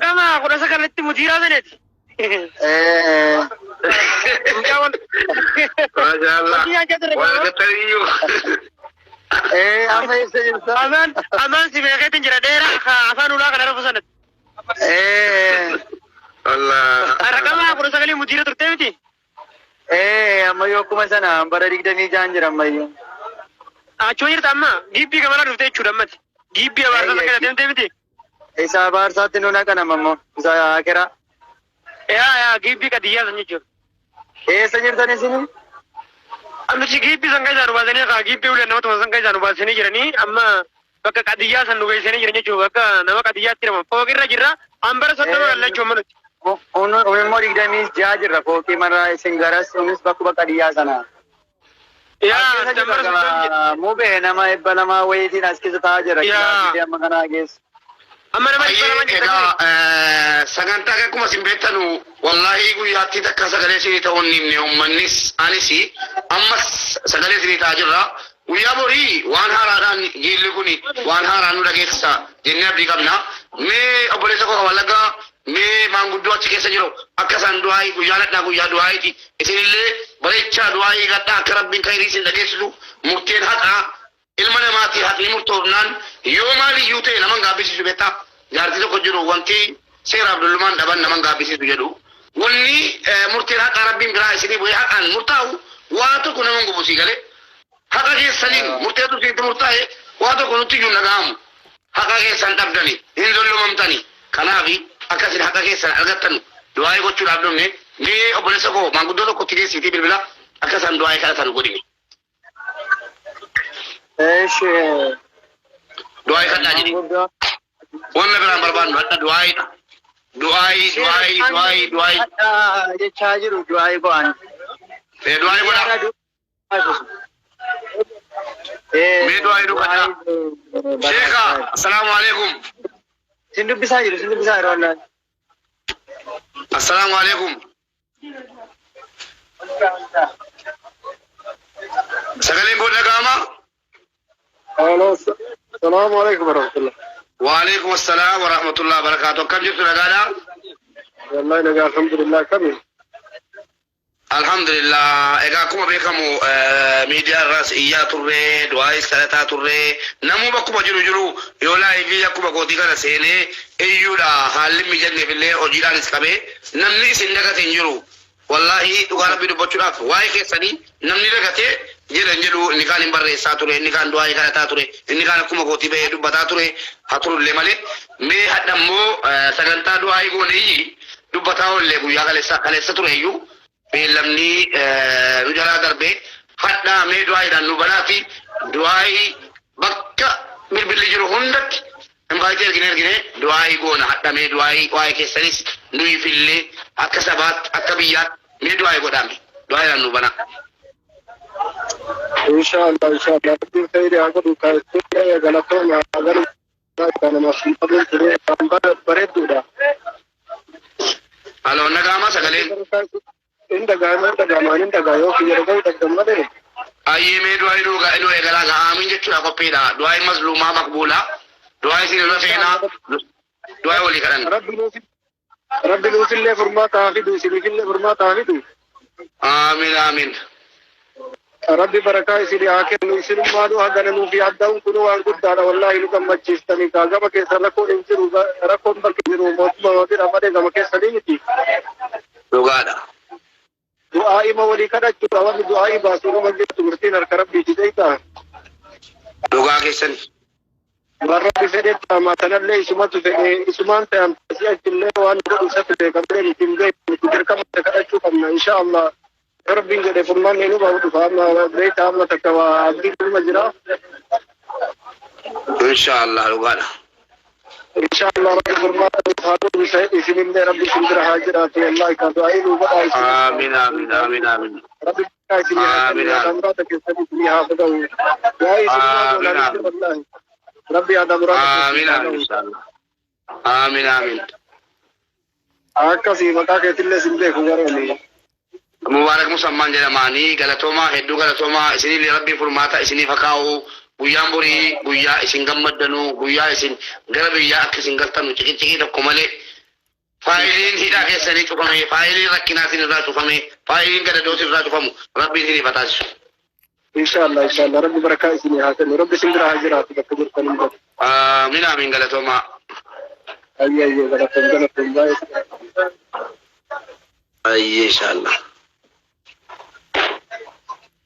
Raqama 19tti mudiiraa saneeti. Mucaa wal. Maashaallah. Hojii nyaachaa turre Wal gaafa. argattaniyyuu. Amma eessa jirta? Afaan afaan si beekeetiin jira dheeraa afaan ulaa kana rafu sanatti. Allah. Raqama 19 mudiira turtee miti. Ammayyuu akkuma sana bara 26n jira ammayyuu. Achuma jirta amma giibbii gamanaa dhuftee jechuudha ammati. Giibbii abaarsaa sana deemtee miti. Isa abaarsaatti nu naqanam ammoo isa akiraa. Yaa yaa giibbii qadiyyaa san jechuudha. Eessa jirtan isin? Nuti giibbii san keessaa nu baasanii kaa giibbii ulee nama tuman san keessaa nu baasanii jiranii amma bakka qadiyyaa san nu geessanii jiran jechuudha. Bakka nama qadiyyaatti hiraman fooqirra jirra. Hambara 30 galla jechuudha amma nuti. Un immoo 26 jirra fooqii marraa isin garas unis bakkuma qadiyyaa sana. As Yaa keessa jirra hambara 30 jira. gama mubee nama 200 wayiitiin as keessa taa'aa jira. Yaa Kilaasii amma kanaa keessa. Amma nama 200 Ayyee jirtanii. egaa sagantaa kan akkuma isin beektanu wallaahi guyyaatti takka sagalee isinii ta'uu hin dhiifne uummannis anis ammas sagalee isinii ta'aa jirra. Guyyaa borii waan haaraadhaan jiilli kun waan haaraa nu dhageessisa jennee abdii qabna. Mee obboleessa koo Wallaggaa mee maanguddoo achi keessa jiru akka isaan du'aayii guyyaan hadhaa guyyaa du'aayiiti. Isinillee bareechaa du'aayii gadhaa akka rabbiin khayrii isin dhageessisu murteen haqaa ilma namaati haqni murtoofnaan yoo maaliyyuu ta'e naman gaabbisiisu beektaa. Jaartii tokko jiru wanti seeraaf dullumaan dhaban naman gaabbisiisu jedhu. Wanni murteen haqaa rabbiin biraa isinii bu'ee haqaan murtaa'u waa tokko naman gubu sii galee. Haqa keessaniin murteetu isinitti murtaa'e waa tokko nutti iyyuu hin dhaga'amu. Haqa keessan dhabdani hin zollomamtani. Kanaaf akka isin haqa keessan argattan du'aayii gochuudhaaf dhufne mee obboleessa koo maanguddoo tokkotti geessiitii bilbila akka isaan du'aayii kadhatan godhime. Eeshi. Du'aayii kadhaa jedhi. Maanguddoo. Wanna biraan barbaannu hadha du'aayiidha. Du'aayii du'aayii du'aayii du'aayii. Hadhaa jechaa jiru du'aayii go'an. Du'aayii godhaa. Mee du'aayii nu kadhaa. Sheeka assalaamu alaikum. Sin dubbisaa jiru, sin dubbisaa jiru wallaahi. Assalaamu alaikum. Sagaleen koo dhaga'ama? Alo, salaamu alaikum warahmatullah. Waalaikum assalaam wa rahmatullahi wa barakaatuh. Akkam jirtu nagaadhaa? Wallahi nagaa alhamdulillah kami. Alhamdulillah. Egaa akkuma beekamu miidiyaa irraas iyyaa turre, du'aayis kadhataa turre, namuu bakkuma jiru jiru yoo live akkuma kootii kana seenee iyyuudha haalli hin mijanneef illee hojiidhaanis qabee namni isin dagate hin jiru. Wallaahi dhugaa rabbii dubbachuudhaaf waa'ee keessanii namni dagatee jedha hin jedhu inni kaan hin barreessaa ture, inni kaan du'aayii kadhataa ture, inni kaan akkuma kootii bahee dubbataa ture haa turullee malee. Mee hadha immoo sagantaa du'aayii gooneeyyi dubbataa oollee guyyaa kaleessa kaleessa ture iyyuu beellamni nu jalaa darbe hadha mee du'aayiidhaan nu banaati du'aayii bakka bilbilli jiru hundatti invite ergine ergine du'aayii goona hadha mee du'aayii waa'ee keessanis nuyiifillee akka sabaatti akka biyyaatti mee du'aayii godhaame du'aayiidhaan nu banaa. Inshallah, inshallah. Rabbiin khayri haa godhu kaastee galatooma haa galu kanuma sun qabuun ture waan bareedduudha. Aloo nagaama sagaleen. Hin dhaga'ama hin dhaga'ama hin dhaga'a yoo kiyya dhaga'uu dhabdan malee. Ayyee mee du'aayii nu eegalaa gaa aamin jechuudha qophiidha. Du'aayiin mazluumaa maqbuula. Du'aayii isin irra seenaa du'aayii walii kadhanna. Rabbi nuufillee furmaata haa fidu isiniifillee furmaata haa fidu. Aamin aamin. Rabbi barakaa isin haa kennu isinummaanuu hagana nuuf yaadda'uun kun waan guddaadha wallaahi nu gammachiistanii kaa gama keessa rakkoon hin jiru rakkoon bakki jiru mootummaa bira malee gama keessanii miti. Dhugaadha. Du'aa'ima walii kadhachuudha wanni du'aa'ii baasu nama jirtu murtiin harka rabbiiti beektaa. Dhugaa keessan. Waan rabbi fedhetti ama sanallee isumatu fedhe isumaan ta'an si'achillee waan godhu isatti beekamlee nuti hin beeknu dirqama kadhachuu qabna insha Allah. Rabbiin jedhe furmaanni nu bahu dhufa amma beektaa amma takka waa abdiin numa jira. Inshallah dhugaadha. Insha Allah rabbi furmaata nuuf haa godhu isinillee rabbi isin bira haa jiraatu wallahi ka du'aa'ii nu godhaa isin. Aamin aamin aamin aamin. Rabbi barakaa isinii haa kennu Aamin yaada aamin. muraasa keessan isinii haa fudhatu. Du'aa'ii isinii Aamin godhaa aamin. wallahi. Rabbi yaada muraasa keessan Aamin haa aamin ga'u. inshallah. Aamin aamin. Akkasii maqaa keetillee sin beeku garooni. Mubaarak Musammaan jedhamaanii galatoomaa hedduu galatoomaa isinillee rabbiin furmaata isiniif haa kaa'u guyyaan borii guyyaa isin gammaddanuu guyyaa isin gara biyyaa akka isin galtanu ciqiciqii tokko malee Faayiliin hidhaa keessanii cufame, faayiliin rakkinaa isin irraa cufame, faayiliin gadadoo isin irraa cufamu Rabbiin isiniif haa taasisu. Inshallah inshallah Rabbi barakaa isinii haa kennu. Rabbi isin bira haa jiraatu bakka jirtan hundatti. Amiin amiin galatoomaa. Ayyee ayyee galatoom galatoom baay'ee. Ayyee inshallah.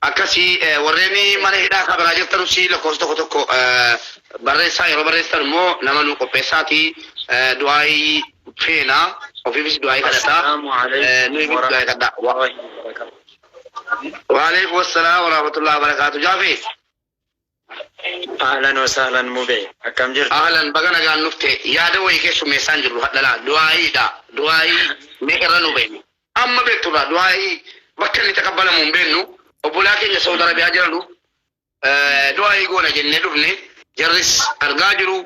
Akkasii warreen mana hidhaa kabaraa jirtanus lakkoofsa tokko tokko barreessaa yeroo barreessitan immoo nama nu qopheessaati du'aayii feenaa ofiifis du'aayii kadhataa nuufis du'aayii kadhaa. Waalaikum assalaam warahmatullahi wabarakatuh. Jaafe. Ahlan wa sahlan Mube. Akkam jirtu? Ahlan baga nagaan dhufte yaada wayii keessummeessaan jirru hadhalaa du'aayiidha. Du'aayii mee irra nu beeknu. Amma beekturraa du'aayii bakka inni taqabbalamu hin beeknu. Obbolaa keenya Saudi Arabiyaa jiranu du'aayii goona jennee dhufne jarris argaa jiru.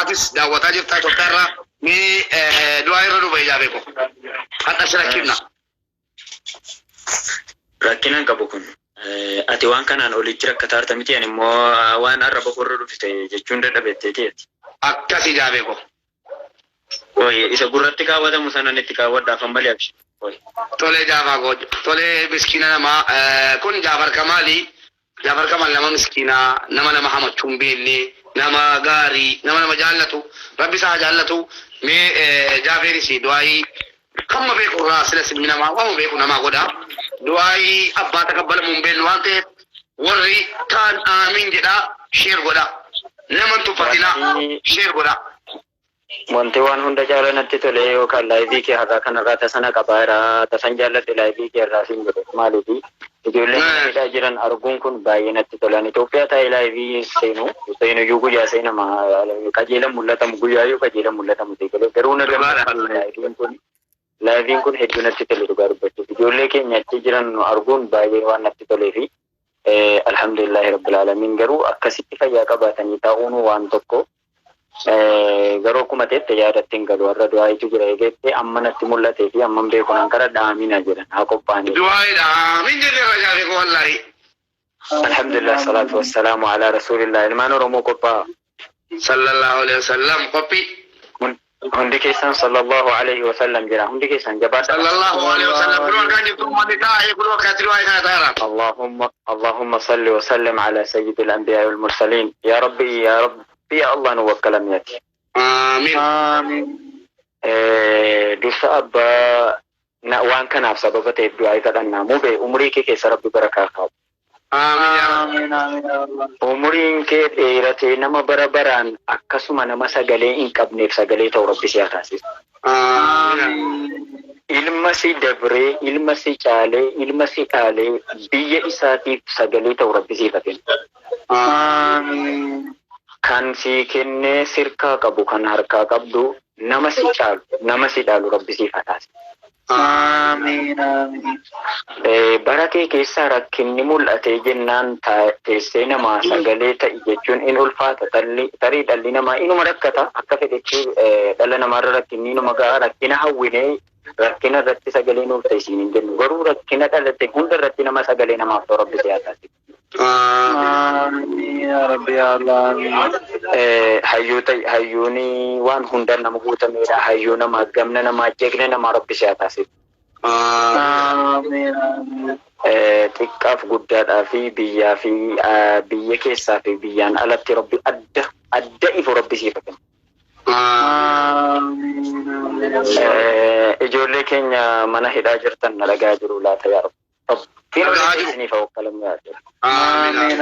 Atis daawwataa jirta Itoophiyaa irraa mee du'aayii irra nu bahi jaabeeko. Hadha si rakkifna. Rakkina hin qabu kun. Ati waan kanaan olitti rakkataa jirta miti ani immoo waan arraba korra dhufte jechuun dadhabetteeti. Akkasi jaabeeko. Isa gurratti kaawwatamu sanan itti kaawwadhaaf malee abshi. Tole Jaafar koo tole miskiina namaa kun Jaafar Kamaali. Jaafar Kamaal nama miskiinaa nama nama hamachuu hin beekne nama gaarii nama nama jaallatu Rabbi isaa jaallatu mee Jaafeeris du'aayii kamma beeku irraa sila silmi namaa waama beeku namaa godha. Du'aayii abbaa taqabbalamu hin beeknu waan ta'eef warri kaan aamiin jedhaa sheer godha. Nama hin tuffatinaa sheer godha. Wanti waan hunda caala natti tole yookaan laayivii kee har'aa kanarraa tasana qabaa jira. Tasan jaalladhe laayivii kee irraa siin jedhe maaliifi ijoolleen mana hidhaa jiran arguun kun baay'ee natti tolan. Itoophiyaa taa'ee laayivii seenu seenuyyuu guyyaa seenama qajeelan mul'atamu guyyaayyuu qajeelan mul'atamu ta'e garuu na gammachiisa laayiviin kun hedduu natti tole dhugaa dubbachuuf ijoollee keenya achi jiran arguun baay'ee waan natti tolee fi alhamdulillahi rabbil alamin garuu akkasitti fayyaa qabaatanii taa'uun waan tokko. Garuu akkuma ta'etti yaadatti hin galu warra du'aayitu jira eegetti amma natti mul'atee fi amma beeku nan kara dhaamina jedhan haa qophaa'anii. Du'aayiidha aamiin jenneerra jaafee koo wallaahi. Alhamdulillah salaatu wassalaamu alaa rasuulillah ilmaan Oromoo qophaa'a. Sallallahu alaihi wasallam qophii. Hundi keessan sallallahu alaihi wasallam jira hundi keessan jabaadha. Sallallahu alaihi wasallam kun argaa jirtu uummanni taa'ee kun wakkaatti du'aayii kana ta'eera. اللهم صل وسلم على سيد الأنبياء والمرسلين يا ربي يا ربي يا الله نوكل ميتي. آمين. آمين. Dursa abbaa waan kanaaf sababa ta'eef du'aa kadhannaa mube umurii kee keessa Rabbi barakaa qabu. Amiin yaa Rabbi. Amiin amiin yaa Allah. Umuriin kee dheeratee nama bara baraan akkasuma nama sagalee hin qabneef sagalee ta'u Rabbi si haa taasisu. Amiin. Ilma si dabree, ilma si caalee, ilma si dhaalee biyya isaatiif sagalee ta'u Rabbi siif haa kennu. Amiin. Kan si kennee sirkaa qabu kan harkaa qabdu nama si caalu nama si dhaalu Rabbi siif haa taasisu. Amiin amiin. Bara kee keessaa rakkinni mul'atee jennaan teessee namaa sagalee ta'i jechuun in ulfaata. Tarii dhalli namaa inuma rakkata akka fedhetti dhala namaarra rakkinni inuma ga'a rakkina hawwinee rakkina irratti sagalee nuuf ta'e siin hin jennu garuu rakkina dhalate hunda irratti nama sagalee namaaf ta'u Rabbi si haa taasisu. Amiin yaa Rabbi yaa Allah amiin. Hayyuu ta'i hayyuuni waan hundaan nama guutameedha hayyuu namaa gamna namaa jegna namaa Rabbi si haa taasisu. Amiin amiin. Xiqqaaf guddaadhaa fi biyyaa fi biyya keessaa fi biyyaan alatti Rabbi adda adda ifu Rabbi siif haa kennu. Amiin amiin. Ijoollee keenya mana hidhaa jirtan na dhagaa jiru laata yaa Rabbi. Rabbiin Dhagaa jiru. isiniif haa wakkalamu yaa Rabbi. Amiin. Amiin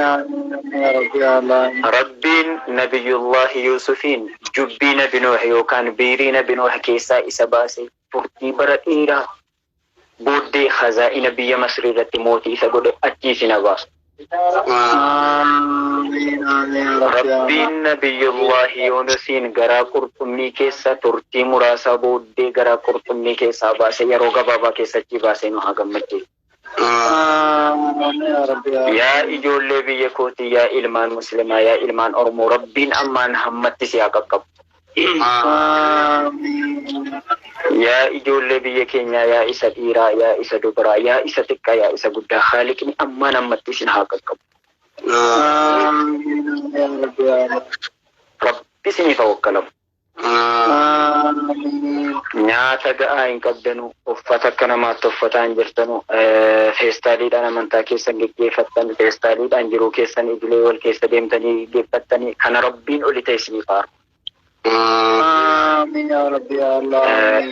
amiin yaa Rabbi yaa Allah. Rabbiin Nabiyullahi Yuusufiin jubbii Nabi Nuux yookaan biirii Nabi Nuux keessaa isa baase turtii bara dheeraa booddee khazaa'ina biyya Masrii irratti mootii isa godhe achi isin haa baasu. Amiin amiin yaa Rabbi yaa Allah. Rabbiin Nabiyullahi Yuunusiin garaa qurxummii keessa turtii muraasa booddee garaa qurxummii keessaa baase yeroo gabaabaa keessa achi baasee nu haa gammachiisu. Amiin yaa Rabbi yaa Allah. Yaa ijoollee biyya kootii yaa ilmaan muslimaa yaa ilmaan Oromoo Rabbiin ammaan hammatti si haa qaqqabu. Amiin. Yaa ijoollee biyya keenyaa yaa isa dhiiraa yaa isa dubaraa yaa isa xiqqaa yaa isa guddaa Haaliqni ammaan ammatti isin haa qaqqabu. Amiin yaa Rabbi yaa Allah. Rabbi isiniif haa wakkalamu. Amiin. Nyaata ga'aa hin qabdanu, uffata akka namaatti uffataa hin jirtanu, feestaaliidhaan amantaa keessan geggeeffattan, feestaaliidhaan jiruu keessan idilee wal keessa deemtanii geggeeffattanii, kana Rabbiin oli ta'e isiniif haa argu. Amiin yaa Rabbi yaa Allah.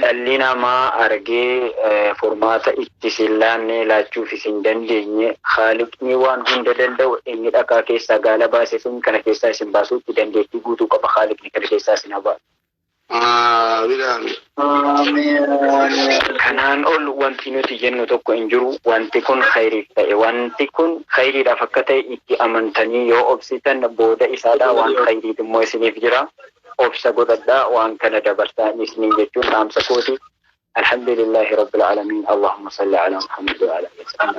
Dhalli namaa argee furmaata itti isin laanne laachuuf isin dandeenye, Haaliqni waan hunda danda'u inni dhakaa keessaa gaala baase sun kana keessaa isin baasuutti dandeettii guutuu qaba. Haaliqni kana keessaa isin haa baasu. Amiin amiin. Amiin amiin. Kanaan ol wanti nuti jennu tokko hin jiru. Wanti kun khayriif ta'e. Wanti kun khayriidhaaf akka ta'e itti amantanii yoo obsitan, booda isaadhaa waan khayriit immoo isiniif jira. Obsa godhadhaa, waan kana dabarsaa isiniin jechuun dhaamsa kooti. Alhamdulillahi Rabbil Aalamiin. Allahumma salli ala Muhammad wa ala alihi wa sallam.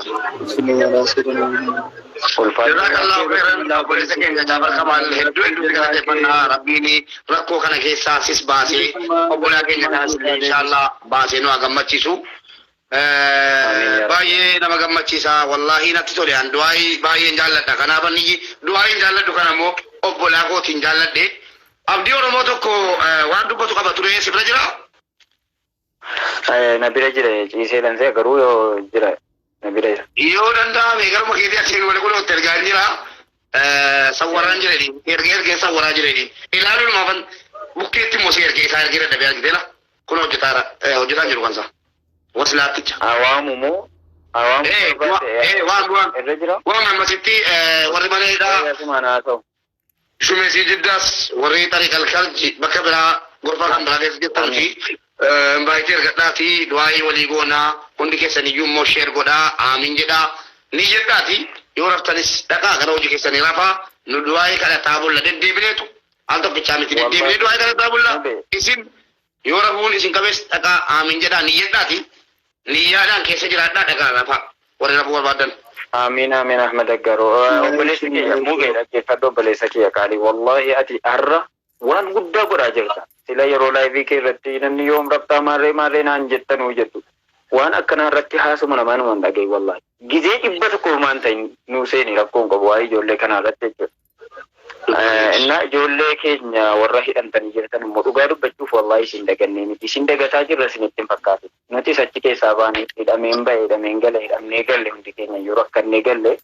Jazakallahu khairan, obboleessa keenya Jaafar Kamaal, hedduu hedduu si galateeffannaa. Rabbiin rakkoo kana keessaa sis baasee obbolaa keenya kanas illee inshaallah baasee nu haa gammachiisu. Baay'ee nama gammachiisa, wallaahi natti tole. An du'aayii baay'een jaalladha, kanaaf ani du'aayiin jaalladhu kana immoo obbolaa kootiin jaalladhe. Abdii Oromoo tokko waan dubbatu qaba ture, si bira jira? Na bira jira, ciisee lansee garuu yoo jira na bira jira. Yoo danda'ame garuma keetii asiin wal godhuutti ergaa hin jira. Sawwaraan jireni ergee ergee sawwaraa jireni ilaaluun maafan bukkeetti immoo si ergee isaa ergee dadhabee argiteela kun hojjetaara hojjetaan jiru kansa waslaatticha. Awaamu moo? Awaamu barbaade Waan waan irra jira? Waan ammasitti warri maneedhaa Asumaan haa ta'u. Shumeesii Jiddaas, warri xariiqal kalji bakka biraa gorfaa kan biraa keessa jirtan fi baay'ee ergadhaati du'aayii walii goonaa. Hundi keessan iyyuu immoo share godhaa, aamin jedhaa ni jedhaati. Yoo raftanis dhaqaa gara hojii keessanii rafaa. Nu du'aayii kadhataa bulla, deddeebineetu al tokkichaa miti, deddeebinee du'aayii kadhataa bulla. Isin yoo rafuun isin qabees dhaqaa aamin jedhaa ni jedhaati, niyyaadhaan keessa jiraadhaa, dhaqaa rafaa warri rafuu barbaadan. Amiin amiin. Ahmed Aggaroo, obboleessi kiyya mugee, dhaggeeffadhu, obboleessa kiyya qaalii, wallahi ati har'a waan guddaa godhaa jirta. Sila yeroo live kee irratti namni yoom raftaa, maarree maarree naan jettanuu jettu. Waan akkanaa irratti haasuma namaa numan dhaga'i, wallahi. Gizee 100 maan ta'in nuu seeni, rakkoon qabu waa'ee ijoollee kanaa irratti jechuudha. Innaa ijoollee keenya warra hidhamtanii jirtan immoo dhugaa dubbachuuf wallahi isin dagannee miti. Isin dagataa jirra isinitti hin fakkaatu. Nutis achi keessaa baane, hidhameen bahe, hidhameen gale, hidhamnee galle, hundi keenya iyyuu rakkannee galle.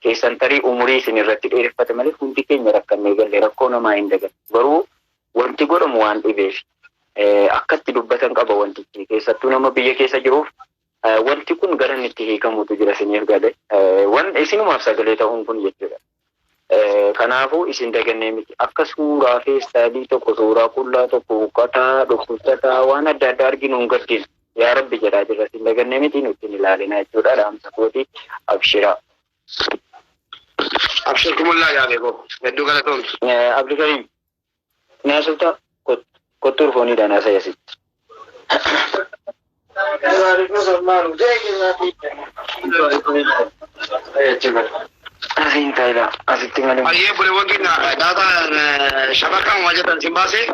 Keessan tarii umurii isin irratti dheereffate malee hundi keenya rakkannee galle, rakkoo namaa hin dagan. Garuu wanti godhamu waan dhibeef akkatti dubbatan qaba wantichi, keessattuu nama biyya keessa jiruuf wanti kun gara inni itti hiikamutu jira isiniif gale. Wan isinumaaf sagalee ta'uun kun jechuudha. Kanaafuu isin dagannee miti. Akka suuraa feestaalii tokko, suuraa qullaa tokko, huqqataa, dhukkubsataa, waan adda addaa arginu hin gaddinu. Yaa Rabbi jedhaa jirra, isin dagannee miti, nutti hin ilaalina jechuudha. Dhaamsa kooti, abshiraa. Abshir kumullaa yaabee hedduu galatoomtu. Abdulkarim, naasofta kottuu fooniidhaan haasa'e asitti. Asiin taayilaa asitti malee. Baay'ee buleewwan keenya daataa shabakaan waa jedhan sin baasee.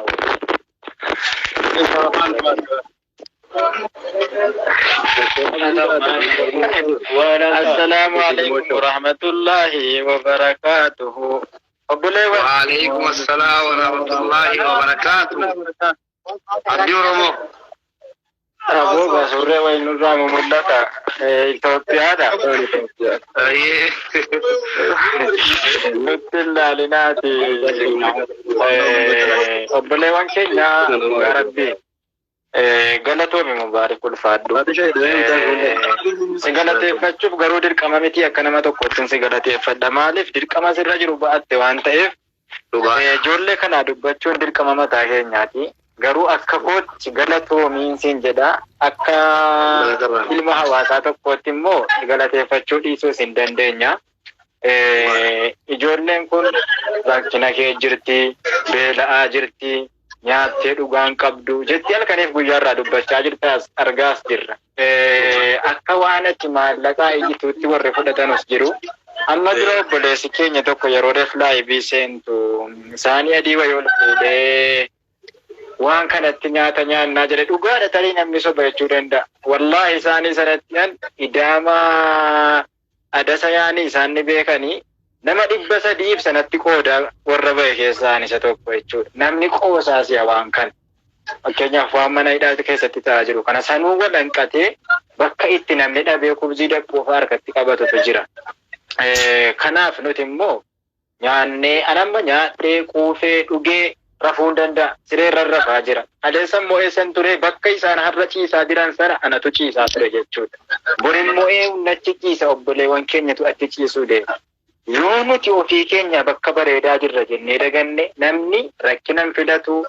Assalaamu alaikum warahmatullahi wabarakatuhu. Obboleewwan. Waalaikum assalaam warahmatullahi wabarakatuh. Abdii Oromoo. Aboo basurree wayi nurraa mul'ata. Itoophiyaadha. Baay'ee. Nutti ilaalinaati. Obboleewwan keenya, dhugaa Rabbi. Galatoomi Mubaarik, ulfaadhu. Si galateeffachuuf garuu dirqama miti, akka nama tokkotti si galateeffadha. Maaliif, dirqama sirra jiru ba'atte waan ta'eef. Ijoollee kana dubbachuun dirqama mataa keenyaati. Garuu akka kootti galatoomiin siin jedha. Akka ilma hawaasaa tokkootti immoo si galateeffachuu dhiisuus hin dandeenya. Ijoolleen kun rakkina kee jirti, beela'aa jirti, nyaattee dhugaan qabdu jetti, halkaniif guyyaarraa dubbachaa jirtaas, argaas jirra. Akka waan achi maallaqaa iyyituutti warri fudhatanus jiru. Amma dura obboleessi keenya tokko yeroo reef live seentu isaanii adii wayii ol fuudhee waan kanatti nyaata nyaannaa jedhe. Dhugaadha, tarii namni soba jechuu danda'a. Wallaahi isaanii sanatti an idaama adasa yaanii isaan ni beekanii, nama 300f sanatti qooda warra bahe keessaan isa tokko jechuudha. Namni qoosaa si'a waan kana. Fakkeenyaaf waan mana hidhaa keessatti ta'aa jiru kana sanuu wal hanqatee bakka itti namni dhabee kubzii dabboo fa'aa harkatti qabatutu jira. Kanaaf nuti immoo nyaannee anamma nyaadhee quufee dhugee rafuu hin danda'a. Sireerra rafaa jira. Kaleessa immoo eessan ture bakka isaan har'a ciisaa jiran sana anatu ciisaa ture jechuudha. Bor immoo eenyuun achi ciisa obboleewwan keenyatu achi ciisuu deema. Yoo nuti ofii keenya bakka bareedaa jirra jennee daganne namni rakkina hin filatu,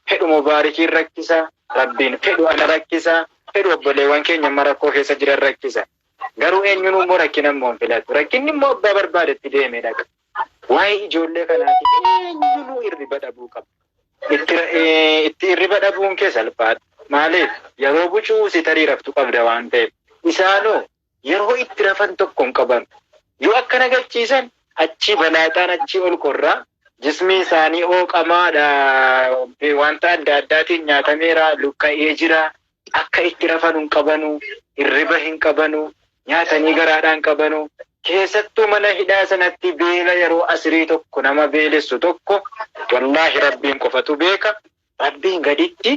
fedhu Mubaarikiin rakkisa, Rabbiin fedhu ana rakkisa, fedhu obboleewwan keenya amma rakkoo keessa jiran rakkisa. Garuu eenyuun immoo rakkina immoo hin filatu. Rakkinni immoo abbaa barbaadetti deemee dhaqa. Waa'ee ijoollee kanaatiif eenyunuu hirriba dhabuu qaba. Itti hirriba dhabuun kee salphaadha. Maaliif yeroo bucuu si tarii raftu qabda waan ta'eef. Isaanoo yeroo itti rafan tokko hin qaban. Yoo akkana galchiisan achi balaaxaan achi ol korraa jismi isaanii ooqamaadha wanta adda addaatiin nyaatameera lukka'ee jira akka itti rafan hin qabanu hirriba hin qabanu nyaatanii garaadhaan qabanu keessattuu mana hidhaa sanatti beela yeroo asirii tokko nama beelessu tokko wallaahi rabbiin qofatu beeka rabbiin gaditti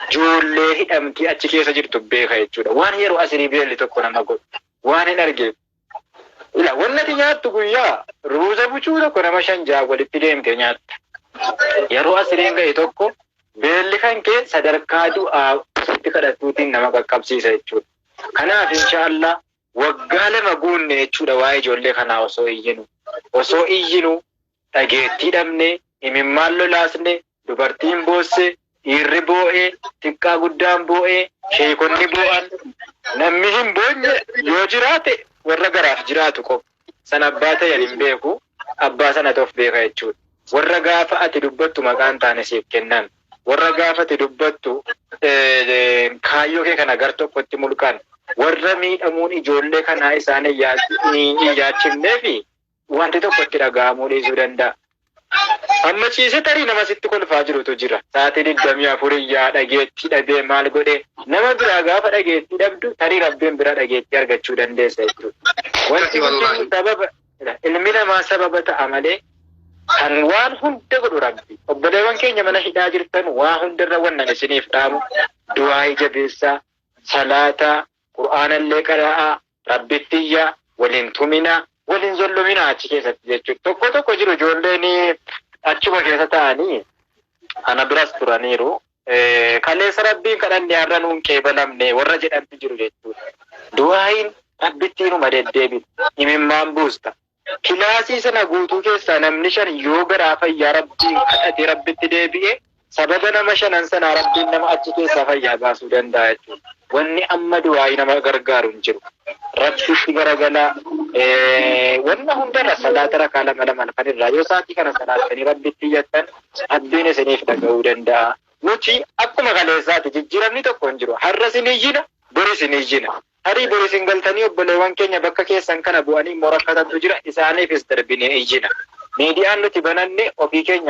ijoollee hidhamtii achi keessa jirtu beeka jechuudha waan yeroo asirii beelli tokko nama godhu waan hin argeef. Ila wanni ati nyaattu guyyaa ruuza bucuu tokko nama 5-6 walitti deemtee nyaatta. Yeroo asiriin ga'e tokko beelli kan kee sadarkaa du'aa sitti kadhatuutiin nama qaqqabsiisa jechuudha. Kanaaf inshaallah waggaa 2 guunne jechuudha waa'ee ijoollee kanaa osoo iyyinu. Osoo iyyinu dhageettii dhabne, imimmaan lolaasne, dubartiin boosse, dhiirri boo'ee, xiqqaa guddaan boo'ee, sheekonni boo'an. Namni hin boonye yoo jiraate warra garaaf jiraatu qofa. San abbaa ta'an hin beeku, abbaa sanatu of beeka jechuudha. Warra gaafa ati dubbattu maqaan taane siif kennan. Warra gaafa ati dubbattu kaayyoo kee kana gar tokkotti mulqan. Warra miidhamuun ijoollee kanaa isaan hin yaachifnee fi wanti tokko itti dhaga'amuu dhiisuu danda'a. Amma ciisee tarii nama sitti kolfaa jirutu jira. Sa'aatii 24 yaa dhageettii dhabee maal godhee nama biraa gaafa dhageettii dhabdu tarii rabbiin bira dhageettii argachuu dandeessa jechuudha. Wanti hundi sababa ilmi namaa sababa ta'a malee kan waan hunda godhu rabbi. Obboleewwan keenya mana hidhaa jirtan waa hundarra wannan isiniif dhaamu du'aa jabeessaa, salaataa, qur'aanallee qara'aa, rabbitti iyyaa, waliin tuminaa, waliin zollominaa achi keessatti jechuudha. Tokko tokko jiru ijoolleen achuma keessa taa'anii ana biras turaniiru. Kaleessa rabbiin kadhanne har'a nuun qeebalamne warra jedhantu jiru jechuudha. Du'aayin rabbitti inuma deddeebita. Imimmaan buusta. Kilaasii sana guutuu keessaa namni 5 yoo garaa fayyaa rabbiin kadhatee rabbitti deebi'e sababa nama 5 sanaa rabbiin nama achi keessaa fayyaa baasuu danda'a jechuudha. Wanni amma du'aayii nama gargaaru hin jiru. Rabbitti garagalaa wanna hundarra salaata rakaa 2 2 halkan irraa yoo sa'aatii kana salaattanii rabbitti iyyattan rabbiin isiniif dhaga'uu danda'a. Nuti akkuma kaleessaati jijjiiramni tokko hin jiru. Har'a isin iyyina, bor isin iyyina. Tarii bor isin galtanii obboleewwan keenya bakka keessan kana bu'anii immoo rakkatantu jira isaaniifis darbinee iyyina. Miidiyaan nuti bananne ofii keenya